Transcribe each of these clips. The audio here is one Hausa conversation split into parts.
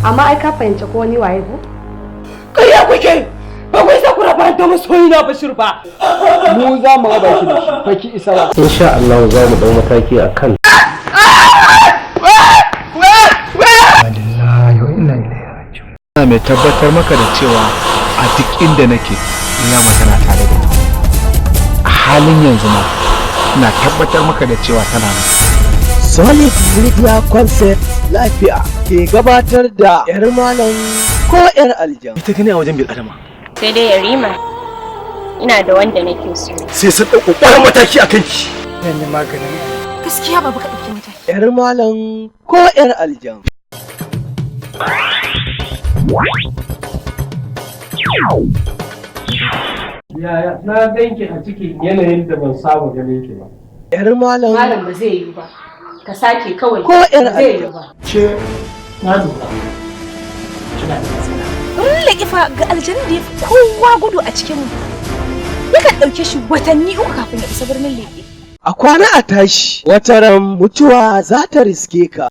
Amma ai ka fahimci ko ni waye ko? Ƙarya kuke! Ba ku isa ku raba da masoyina Bashir ba. Mu za mu raba ki da shi, ba ki isa ba. Insha Allah za mu dau mataki akan. Ina mai tabbatar maka da cewa a duk inda nake, Riyama tana tare da ni. A halin yanzu ma ina tabbatar maka da cewa tana nan. Solid Media Concept Lafiya ke gabatar da 'Yar Malam ko 'Yar Aljan. Ita gani a wajen bil adama. Sai dai Yarima, ina da wanda nake so. Sai sun ɗauko ƙwarar mataki a kanki. Zan yi maganin. Gaskiya babu, ka ɗauki mataki. 'Yar Malam ko 'Yar Aljan. Yaya na ganki a cikin yanayin da ban saba ganin ki ba? 'Yar Malam Malam, ba zai yiwu ba. Ka sake kawai. ko 'Yar Ba zai Aljan. yiwu ba. Ce na lura. Kina da matsala. Rulle kifa ga aljanin da ya fi kowa gudu a cikinmu. Yakan ɗauke shi watanni 3 kafin ya isa birnin Leƙe. A kwana a tashi, wataran mutuwa za ta riske ka.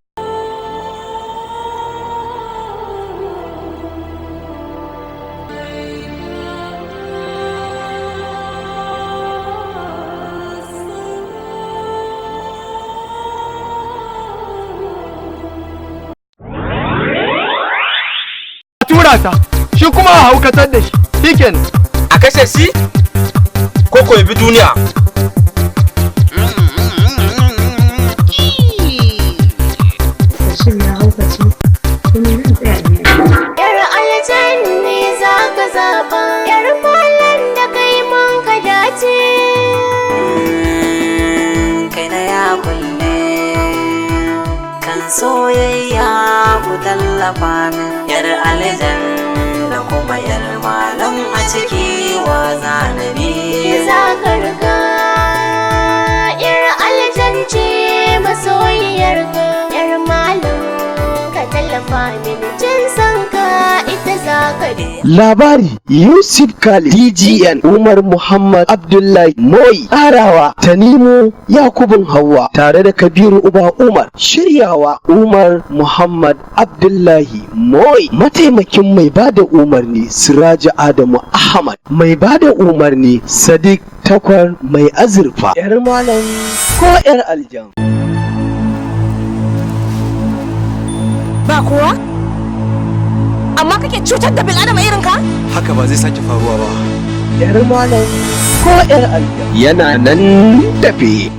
Tura ta, shi kuma a haukatar da shi. Shikenan. A kashe shi ko ko bi duniya. Bashir ya haukace. Kuma zan tsaya ne. Yar aljan ne za ka zaɓa, yar malam da kai mun ka dace. Kai na ya kulle kan soyayya, ku tallafa min. Yar aljan da kuma yar malam, a ciki wa zanabi? Za ka riga, yar aljan ce masoyiyarka, yar malam ka tallafa min, jin san ka ita za ka bi. Labari Yusuf Khalid, DGN Umar Muhammad Abdullahi Moi, Arawa Tanimu Yakubun Hauwa tare da Kabiru Uba Umar, shiryawa Umar Muhammad Abdullahi Moi, mataimakin mai bada umarni Siraja Adamu Ahmad, mai bada umarni Sadiq Takwar Mai Azurfa. 'Yar Malam ko 'Yar Aljan. Ba kowa? Amma kake cutar da bil'adama irin ka? Haka ba zai sake faruwa ba. 'Yar Malam ko 'Yar Aljan. Yana nan tafe.